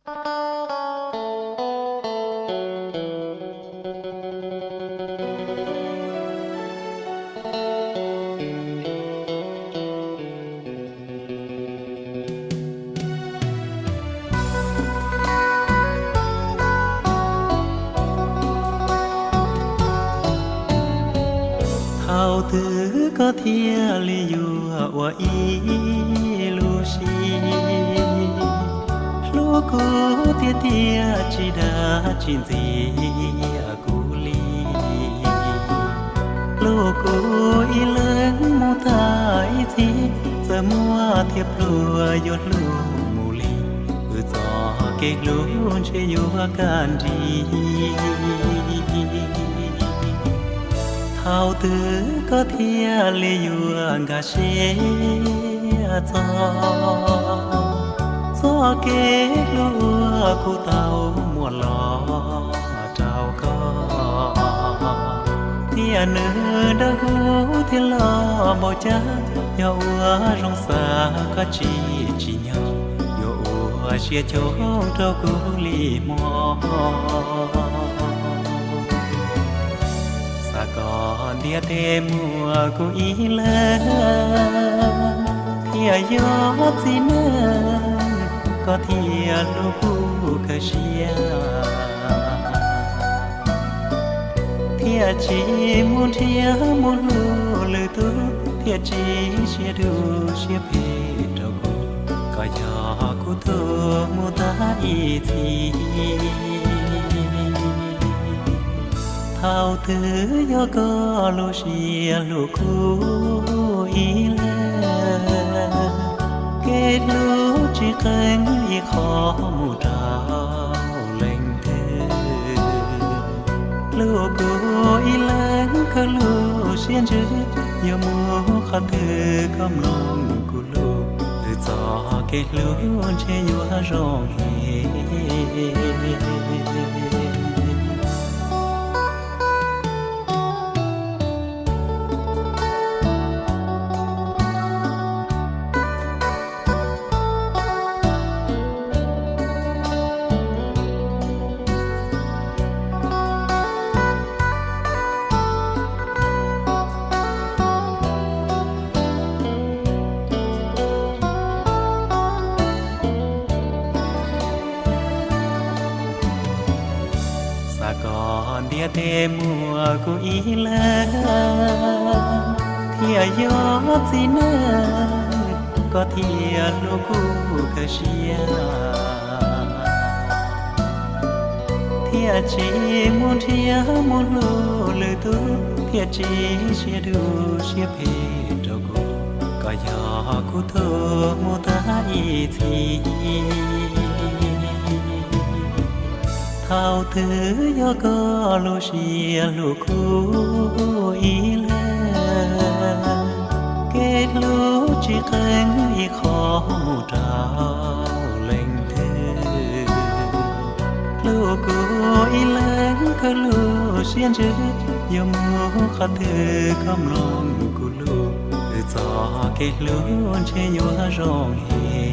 Thaum twg koj thiaj li yuav ua ib lub si, hlub kuv tiag tiag tsis dag tsis ntxias kuv li. Hlub kuv ib leeg mus tag ib txhis, txawm muaj thiab pluag yuav hlub mus li, wb txoj kev hlub ntshe yuav kaj nrig. Thaum twg koj thiaj li yuav nkag siab txog txoj kev hlub uas kuv tau muab los rau koj, thiab nws dawb huv thiab loj npaum cas, yog ua zoo xav koj tsis tsim nyog yuav ua siab coob rau kuv li hmo. Xav kom ntiaj teb muaj kuv ib leeg, thiaj yog txiv neej, koj thiaj hlub kuv kawg siab. Thiaj tsis mus nrhiav mus hlub lwm tus, thiaj tsis siab dub siab phem rau kuv, koj yog kuv tus mus tag ib txhis. Thaum twg yog koj lub siab hlub kuv ib leeg, kev hlub tsis qeeb ib qho mus rau leej twg. Hlub kuv ib leeg kawg lub siab ntsws, yuav mus qhov twg koj mloog kuv lus, wb txoj kev hlub ntshe yuav zoo heev. Xav kom ntiaj teb muaj kuv ib leeg, thiaj yog txiv neej, koj thiaj hlub kuv kawg siab. Thiaj tsis mus nrhiav mus hlub lwm tus, thiaj tsis siab dub siab phem rau kuv, koj yog kuv tus mus tag ib txhis. Thaum twg yog koj lub siab hlub kuv ib leeg, kev hlub tsis qeeb ib qho mus rau leej twg. Hlub kuv ib leeg kawg lub siab ntsws, yuav mus qhov twg koj mloog kuv lus, wb txoj kev hlub ntshe yuav zoo heev.